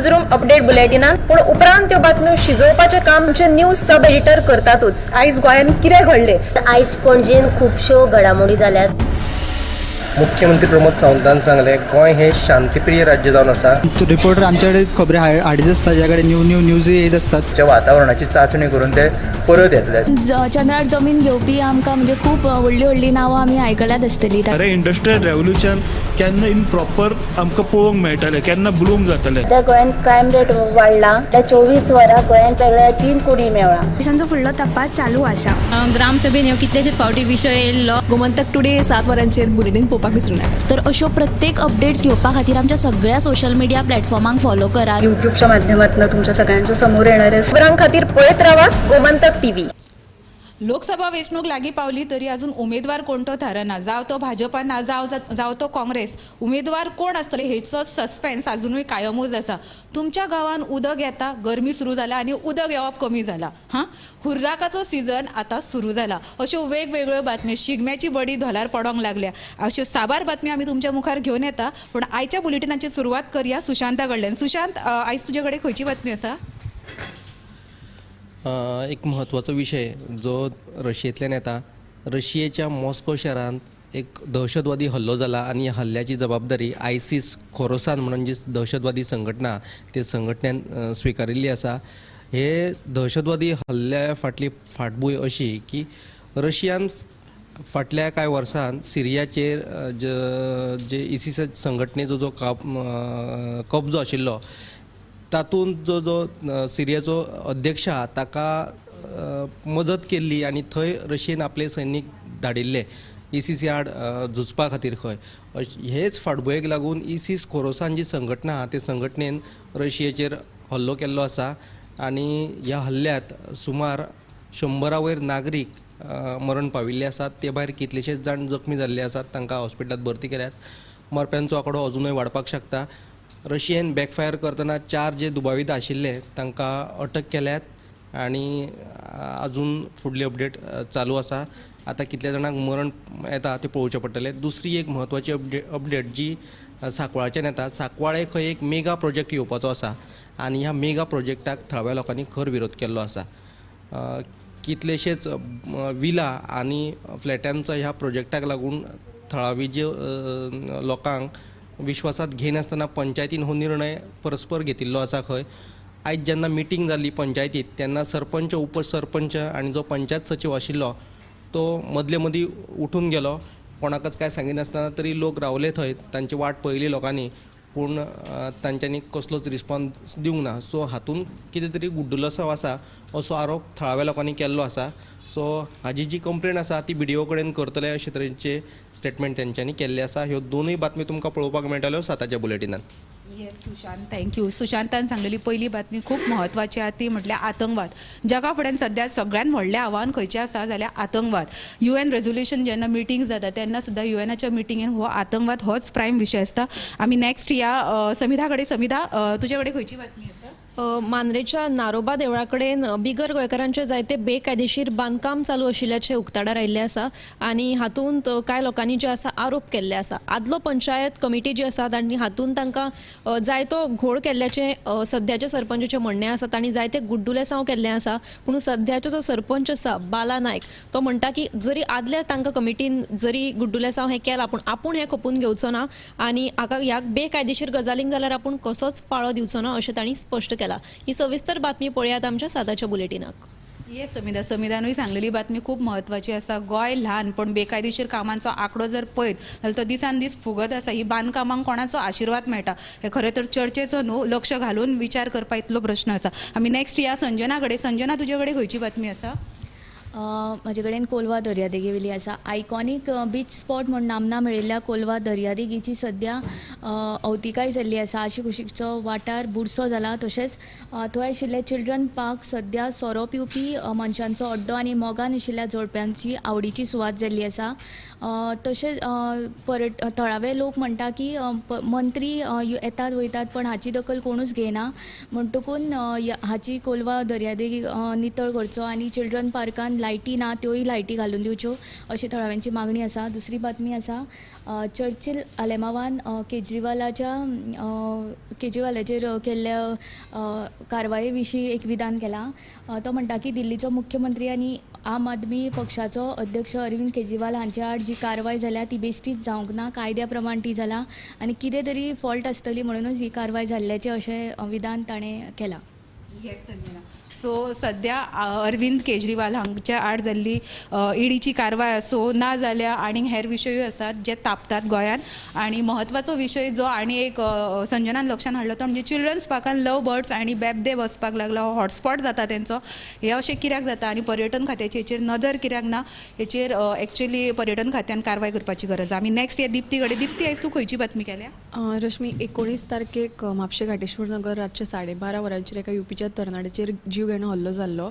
News room update बुलेटिनान, पूण उपरांत त्यो बातम्यो शिजोवपाचें काम आमचे न्यूज सब एडिटर करतातूच. आयज गोंयांत कितें घडलें? आयज पणजेन खुबश्यो घडामोडी जाल्यात. मुख्यमंत्री प्रमोद सावंतान सांगलें, गोंय हें शांतीप्रिय राज्य जावन आसा. रिपोर्टर आमच्याकडे खबरी हाडीत आसता, ज्या कडेन न्यू न्यू न्यूज येत आसतात. वातावरणाची चाचणी करून ते परत येतले. चंद्रार जमीन घेवपी आमकां म्हणजे खूब व्हडली व्हडली नांवां आमी आयकल्यात आसतली. खरें इंडस्ट्रियल रेवोल्युशन केन्ना इन प्रॉपर आमकां पळोवंक मेळटलें, केन्ना ब्लूम जातलें? सध्या गोंयांत क्रायम रेट वाडला. त्या 24 वरां गोंयांत वेगळ्या 3 कुडी मेळ्ळा. पोलिसांचो फुडलो तपास चालू आसा. ग्रामसभेन ह्यो कितलेशेच फावटी विशय येयल्लो. गोमंतक टुडे 7 वरांचेर बुलेटीन पळोवपाक विसरूं नाका. तर अश्यो प्रत्येक अपडेट्स घेवपा खातीर आमच्या सगळ्या सोशल मिडिया प्लॅटफॉर्मांक फॉलो करात. यूट्यूबच्या माध्यमातून तुमच्या सगळ्यांच्या समोर येणार आहे. खबरां खातीर पळयत रावात गोमंतक टीव्ही. लोकसभा वेंचणूक लागीं पावली तरी अजून उमेदवार कोण तो थारना. जावं तो भाजपा ना, जावं तो काँग्रेस, उमेदवार कोण आसतले हेचो सस्पेन्स अजुनूय कायमूच आसा. तुमच्या गांवांत उदक येता, गरमी सुरू जाला आनी उदक येवप कमी जाला. हां, हुर्राकाचो सिजन आतां सुरू जाला. अश्यो वेगवेगळ्यो बातम्यो, शिगम्याची बडी धोलार पडोंक लागल्या, अश्यो साबार बातम्यो आमी तुमच्या मुखार घेवन येता. पूण आयच्या बुलेटिनाची सुरवात करया सुशांता कडल्यान. सुशांत, आयज तुजे कडेन खंयची बातमी आसा? एक म्हत्वाचो विशय जो रशियेंतल्यान येता. रशियेच्या मॉस्को शहरांत एक दहशतवादी हल्लो जाला आनी ह्या हल्ल्याची जबाबदारी आयसीस खोरोसान म्हणून जी दहशतवादी संघटना ते संघटनेन स्विकारिल्ली आसा. हे दहशतवादी हल्ल्या फाटली फाटभूंय अशी की रशियान फाटल्या कांय वर्सांत सिरियाचेर जे इसीस संघटनेचो जो कब्जो आशिल्लो तातूंत जो जो सिरियाचो अध्यक्ष आहा ताका मजत केल्ली आनी थंय रशियेन आपले सैनीक धाडिल्ले इसीसी आड झुजपा खातीर. खंय हेच फाटभुंयेक लागून इसीस खोरोसान जी संघटना आहा ते संघटनेन रशियेचेर हल्लो केल्लो आसा आनी ह्या हल्ल्यांत सुमार 100 वयर नागरीक मरण पाविल्ले आसात. ते भायर कितलेशेच जाण जखमी जाल्ले आसात, तांकां हॉस्पिटलांत भरती केल्यात. मरप्यांचो आंकडो अजुनूय वाडपाक शकता. रशियेन बॅकफायर करतना 4 जे दुबावीत आशिल्ले तांकां अटक केल्यात आनी अजून फुडली अपडेट चालू आसा. आतां कितल्या जाणांक मरण येता तें पळोवचें पडटलें. दुसरी एक म्हत्वाची अपडेट जी सांकवाळच्यान येता. सांकवाळे खंय एक मेगा प्रोजेक्ट येवपाचो आसा आनी ह्या मेगा प्रोजेक्टाक थळाव्या लोकांनी खर विरोध केल्लो आसा. कितलेशेच विला आनी फ्लॅटांचो ह्या प्रोजेक्टाक लागून थळावी जे लोकांक विश्वासात घेनासतना पंचायतीन हो निर्णय परस्पर घेतिल्लो आसा. खंय आयज जेन्ना मिटींग जाल्ली पंचायतीत तेन्ना सरपंच, उपसरपंच आनी जो पंचायत सचीव आशिल्लो तो मदले मदीं उठून गेलो. कोणाकच कांय सांगिनासतना तरी लोक रावले थंय, तांची वाट पळयली लोकांनी, पूण तांच्यांनी कसलोच रिस्पॉन्स दिवंक ना. सो हातूंत कितें तरी गुड्डुलसांव आसा असो आरोप थळाव्या लोकांनी केल्लो आसा. सो हाजी जी कंप्लेन आसा ती बीडीओ कडेन करतले अशे तरेचे स्टेटमेंट तेंच्यांनी केल्ले आसा. ह्यो दोनूय बातमी तुमकां पळोवपाक मेळटल्यो 7च्या बुलेटिनान. Yes Sushant, thank you. सुशांतान सांगलेली पहिली बातमी खूब म्हत्वाची आसा, ती म्हटल्यार आतंकवाद. जगा फुड्यान सद्या सगळ्यात व्हडलें आव्हान खंयचें आसा जाल्यार आतंकवाद. You N resolution जेन्ना मिटींग जाता तेन्ना सुद्दां you एनाच्या मिटिंगेन हो आतंकवाद होच प्रायम विशय आसता. आमी नॅक्स्ट या समिधा कडेन. समिधा, तुजे कडेन खंयची बातमी आसा? मांद्रेच्या नारोबा देवळा कडेन बिगर गोंयकारांचे जायते बेकायदेशीर बांदकाम चालू आशिल्ल्याचें उक्ताडार आयिल्लें आसा आनी हातूंत कांय लोकांनी जे आसा आरोप केल्ले आसा. आदलो पंचायत कमिटी जी आसा तांणी हातूंत तांकां जायतो घोळ केल्ल्याचें सद्याच्या सरपंचाचें म्हणणें आसा. तांणी जायते गुड्डुलेसांव केल्लें आसा. पूण सद्याचो जो सरपंच आसा बाला नायक तो म्हणटा की जरी आदल्या तांकां कमिटीन जरी गुड्डुलेसांव हें केलां पूण आपूण हें खपून घेवचो ना आनी हाका ह्या बेकायदेशीर गजालींक जाल्यार आपूण कसोच पाळो दिवचो ना अशें तांणी स्पश्ट केलां. ही सविस्तर बातमी पळयात आमच्या 7च्या बुलेटिनाक. येस समिधा, समिधानूय सांगलेली बातमी खूब म्हत्वाची आसा. गोंय ल्हान पण बेकायदेशीर कामांचो आंकडो जर पळयत जाल्यार तो दिसान दीस फुगत आसा. ही बांदकामांक कोणाचो आशिर्वाद मेळटा हे खरें तर चर्चेचो न्हू, लक्ष घालून विचार करपा इतलो प्रश्न आसा. आमी नॅक्स्ट या संजना कडेन. संजना, तुजे कडेन खंयची बातमी आसा? म्हजे कडेन कोलवा दर्यादेगेवेली आसा. आयकॉनीक बीच स्पॉट म्हूण नामना मेळिल्ल्या कोलवा दर्यादेगेची सद्या अवतिकाय जाल्ली आसा. आशिकुशीकचो वाठार बुरसो जाला. तशेंच थंय आशिल्ले चिल्ड्रन पार्क सद्या सोरो पिवपी मनशांचो अड्डो आनी मोगान आशिल्ल्या जोडप्यांची आवडीची सुवात जाल्ली आसा. तशेंच थळावे लोक म्हणटा की मंत्री येतात वयतात पण हाची दखल कोणूच घेयना, म्हणटकून हाची कोलवा दर्यादेग नितळ करचो आनी चिल्ड्रन पार्कान लायटी ना त्योय लायटी घालून दिवच्यो अशी थळाव्यांची मागणी आसा. दुसरी बातमी आसा चर्चिल आलेमावान केजरीवालाचेर केल्ल्या कारवाये विशीं एक विधान केलां. तो म्हणटा की दिल्लीचो मुख्यमंत्री आनी आम आदमी पक्षाचो अध्यक्ष अरविंद केजरीवाल हांचे आड जी कारवाय जाल्या ती बेश्टीच जावंक ना, कायद्या प्रमाण ती जाला आनी कितें तरी फॉल्ट आसतली म्हणूनच ही कारवाय जाल्ल्याचें अशें विधान ताणें केलां. येस संजना, सो सद्या अरविंद केजरीवाल हांच्या आड जाल्ली ईडीची कारवाय आसूं ना जाल्यार आनी हेर विशयूय आसात जे तापतात गोंयांत. आनी म्हत्वाचो विशय जो आनी एक संजनान लक्षान हाडलो तो म्हणजे चिल्ड्रन्स पार्कान लव बर्ड्स आनी बेबदे बसपाक लागला, हो हॉटस्पॉट जाता तेंचो. हें अशें कित्याक जाता आनी पर्यटन खात्याची हेचेर नदर कित्याक ना, हेचेर एक्चुअली पर्यटन खात्यान कारवाय करपाची गरज. आमी नेक्स्ट या दीप्ती कडेन. दीप्ती, आयज तूं खंयची बातमी केल्या? रश्मी, 19 तारखेक म्हापशें घाटेश्वर नगर रातचे 12:30 वरांचेर एका युपीच्या तरणाट्याचेर जीव घेणो हल्लो जाल्लो.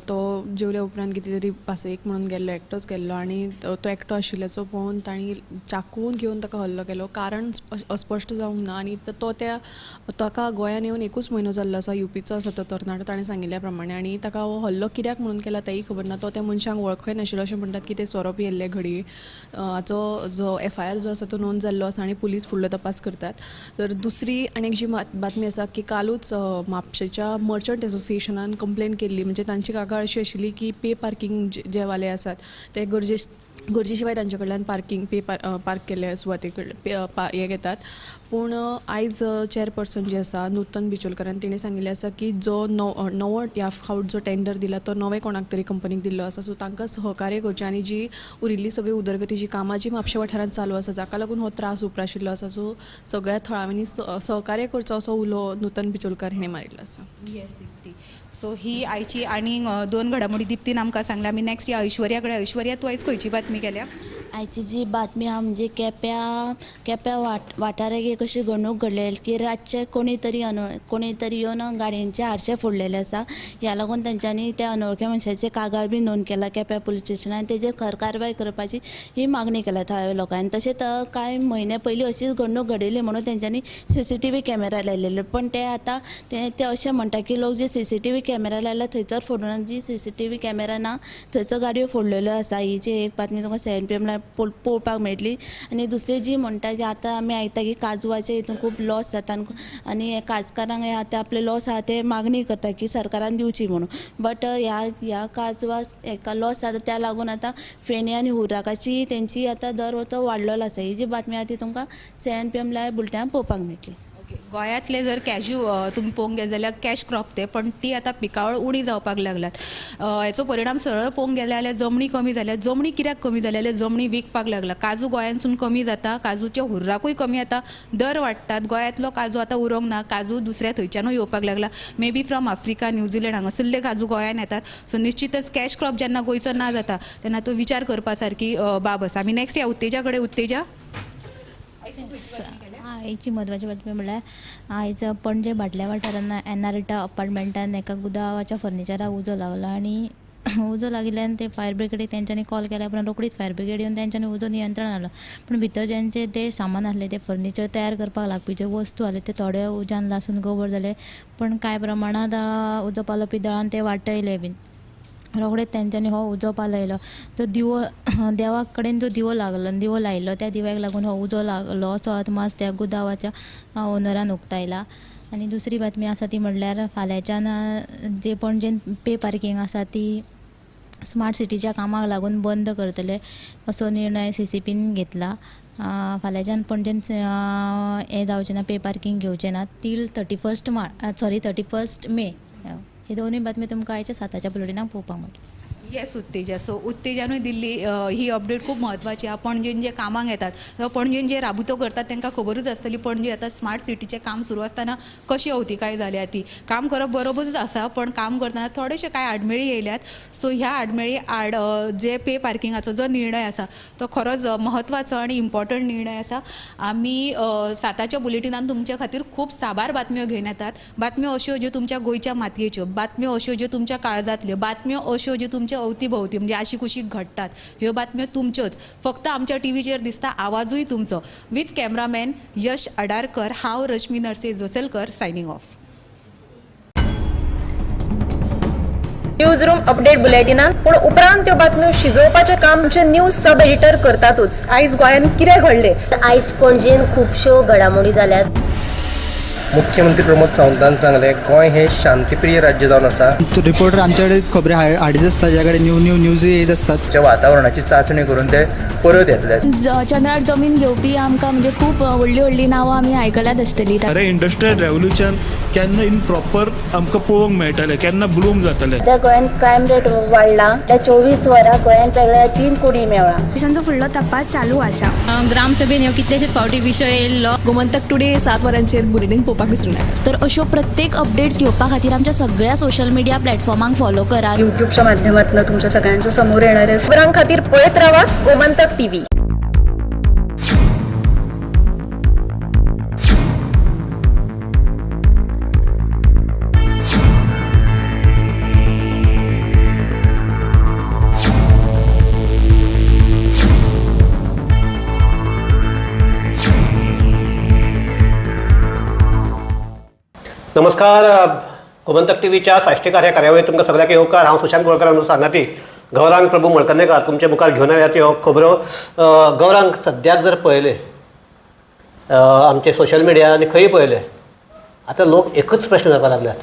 तो जेवल्या उपरांत कितें तरी पासयेक म्हणून गेल्लो, एकटोच गेल्लो आनी तो एकटो आशिल्ल्याचो पळोवन तांणी चाकून घेवन ताका हल्लो केलो. कारण अस्पश्ट जावंक ना आनी तो त्या ताका गोंयान येवन 1 म्हयनो जाल्लो आसा, युपीचो आसा तो तरणाटो, ताणें सांगिल्ल्या प्रमाणे. आनी ताका हो हल्लो कित्याक म्हणून केला तेंय खबर ना. तो त्या मनशांक वळखय नाशिल्लो अशें म्हणटात की ते सोरो पियेल्ले घडये. हाचो जो FIR जो आसा तो नोंद जाल्लो आसा आनी पुलीस फुडलो तपास करतात. तर दुसरी आनी एक जी बातमी आसा की कालूच म्हापशेच्या मर्चंट एसोसिएशनान कंप्लेन केल्ली, म्हणजे तांची कागाळ अशी आशिल्ली की पे पार्किंग जे वाले आसात ते गरजे शिवाय तांचे कडल्यान पार्किंग पे पार्क केल्ले सुवाते कडल्यान हें घेतात. पूण आयज चेअरपर्सन जी आसा नूतन बिचोलकरान तिणें सांगिल्लें आसा की जो नवो ह्या फावट जो टेंडर दिला तो नवे कोणाक तरी कंपनीक दिल्लो आसा, सो तांकां सहकार्य करचें आनी जी उरिल्ली सगळी उदरगतीची कामां जी म्हापशें वाठारांत चालू आसा जाका लागून हो त्रास उप्राशिल्लो आसा, सो सगळ्या थळाव्यांनी सहकार्य करचो असो उलो नूतन बिचोलकर हिणें मारिल्लो आसा. येस दीप्ती, सो ही आयची आनी 2 घडामोडी दीप्तीन आमकां सांगल्या. आमी नेक्स्ट या ऐश्वर्या कडेन. ऐश्वर्या, तूं आयज खंयची बातमी केल्या? आयची जी बातमी आहा म्हणजे केप्या वाठाराक एक अशी घडणूक घडलेली की रातचे कोणी तरी येवन गाडयेंचे आरशे फोडलेले आसा. ह्या लागून तेंच्यांनी त्या अनवळख्या मनशाचे कागाळ बी नोंद केला केप्या पुलीस स्टेशनार आनी तेजेर खर कारवाय करपाची ही मागणी केल्या थळाव्या लोकांनी. तशेंच कांय म्हयने पयलीं अशीच घडणूक घडिल्ली म्हणून तेंच्यांनी CCTV camera लायलेले, पण ते आतां ते अशें म्हणटा की लोक जे CCTV camera लायला थंयसर फोडून जी CCTV camera ना थंयसर गाडयो फोडलेल्यो आसा. ही जी एक बातमी तुमकां 7 PM पळोवपाक मेळटली. आनी दुसरी जी म्हणटा की आतां आमी आयकता की काजवाचे हितून खूब लॉस जाता आनी काजकारांक हे आतां आपले लॉस आहा ते मागणी करता की सरकारान दिवची म्हणून, बट ह्या काजवा हेका लॉस जाता त्या लागून आतां फेणी आनी हुर्राकाची तेंची आतां दर तो वाडलेलो आसा. ही जी बातमी आहा ती तुमकां 7 PM live बुलेटिनान पळोवपाक मेळटली. गोंयांतले जर कॅज्यू तुमी पळोवंक गेले जाल्यार कॅश क्रॉप ते, पण ती आतां पिकावळ उणी जावपाक लागल्यात. हेचो परिणाम सरळ पळोवंक गेले जाल्यार जमणी कमी जाल्या. जमणी कित्याक कमी जाल्या जाल्यार जमणी विकपाक लागला. काजू गोंयांतसून कमी जाता, काजूचे हुर्राकूय कमी जाता, दर वाडटात. गोंयांतलो काजू आतां उरोंक ना, काजू दुसऱ्या थंयच्यानूय येवपाक लागला, maybe from Africa, New Zealand हांगासरले काजू गोंयांत येतात. सो निश्चितच कॅश क्रॉप जेन्ना गोंयचो ना जाता तेन्ना तो विचार करपा सारकी बाब आसा. आमी नेक्स्ट या उत्तेजा कडेन. उत्तेजा, आयची म्हत्वाची बातमी म्हणल्यार आयज पणजे भाटल्या वाठारांत एनारिटा अपार्टमेंटान एका गुदावाच्या फर्निचराक उजो लागलो आनी उजो लागिल्ल्यान ते फायर ब्रिगेडीक तेंच्यांनी कॉल केल्या उपरांत रोखडीच फायर ब्रिगेड येवन तेंच्यांनी उजो नियंत्रण हाडलो. पूण भितर जेंचे ते सामान आसलें ते फर्निचर तयार करपाक लागपी जे वस्तू आसले ते थोडे उज्यान लासून गोबर जाले, पूण कांय प्रमाणांत उजो पालोवपी दळान ते वाटयले बीन. रोखडेच तेंच्यांनी हो उजो पालयलो. जो दिवो देवा कडेन जो दिवो लागलो दिवो लायलो त्या दिव्याक लागून हो उजो लागलो असो अदमास त्या गुदावाच्या ओनरान उक्तायला. आनी दुसरी बातमी आसा ती म्हणल्यार फाल्यांच्यान जे पणजेन पे पार्किंग आसा ती स्मार्ट सिटीच्या कामाक लागून बंद करतले असो निर्णय CCPन घेतला. फाल्यांच्यान पणजेन हें जावचें ना, पे पार्किंग घेवचें ना तील 31 मे. हे दोनूय बातमी तुमकां आयच्या 7च्या बुलेटिनाक पळोवपाक मेळटली. येस उत्तेजा, सो उत्तेजानूय दिल्ली ही अपडेट खूब म्हत्वाची आहा. पणजेन जे कामाक येतात जावं पणजेन जे राबुतो करतात तांकां खबरूच आसतली पणजे आतां स्मार्ट सिटीचें काम सुरू आसतना कशी अवतिकाय जाल्या ती. काम करप बरोबरूच आसा, पण काम करतना थोडेशे कांय आडमेळी येयल्यात. सो ह्या आडमेळी आड जे पे पार्किंगाचो जो निर्णय आसा तो खरोच म्हत्वाचो आनी इम्पॉर्टंट निर्णय आसा. आमी 7च्या बुलेटिनान तुमच्या खातीर खूब साबार बातम्यो घेवन येतात. बातम्यो अश्यो ज्यो तुमच्या गोंयच्या मातयेच्यो, बातम्यो अश्यो ज्यो तुमच्या काळजांतल्यो, बातम्यो अश्यो ज्यो तुमच्या अवती भोवती म्हणजे आशीकुशीक घडटात, ह्यो बातम्यो तुमच्योच. फक्त आमच्या टीव्हीचेर दिसता आवाजूय तुमचो. विथ कॅमेरामॅन यश अडारकर, हांव Rashmi Narse Josalkar, signing off. News room update बुलेटिनान पूण उपरांत त्यो बातम्यो शिजोवपाचें काम आमचे न्यूज सब एडिटर करतातूच. आयज गोंयांत कितें घडलें? आयज पणजेन खुबश्यो घडामोडी जाल्यात. मुख्यमंत्री प्रमोद सावंतान सांगलें, गोंय हें शांतीप्रिय राज्य जावन आसा. रिपोर्टर आमचे कडेन खबरी हाडीत आसता, ज्या कडेन न्यू न्यू न्यूज येत आसतात. वातावरणाची चांचणी करून ते परत येतले. चंद्रार जमीन घेवपी आमकां म्हणजे खूब व्हडलीं व्हडलीं नांवां आमी आयकल्यात आसतलीं. खरें इंडस्ट्रियल रेवोल्युशन केन्ना इन प्रॉपर आमकां पळोवंक मेळटलें, केन्ना ब्लूम जातलें. सध्या गोंयांत क्रायम रेट वाडला. त्या 24 वरां गोंयांत वेगळ्या 3 कुडी मेवळा. पोलिसांचो फुडलो तपास चालू आसा. ग्रामसभेन ह्यो कितलेशेच फावटी विशय येयल्लो. गोमंतक टुडे 7 वरांचेर बुलेटीन पळोवपाक विसरूं नाका. तर अश्यो प्रत्येक अपडेट्स घेवपा खातीर आमच्या सगळ्या सोशल मिडिया प्लॅटफॉर्मांक फॉलो करात. यूट्यूबच्या माध्यमातून तुमच्या सगळ्यांच्या समोर येणारे असो. खबरां खातीर पळयत रावात गोमंतक टीव्ही. नमस्कार. गोमंतक टी व्हीच्या साश्टीकार ह्या कार्यावळीत तुमकां सगळ्यांक येवकार. हांव सुशांत गोळकर सांगाती गौरांग प्रभू मळकर्णेकार तुमच्या मुखार घेवन आयल्यात ह्यो खबरो. गौरांग, सद्याक जर पळयलें आमचे सोशल मिडिया आनी खंय पळयलें, आतां लोक एकूच प्रश्न करपाक लागल्यात.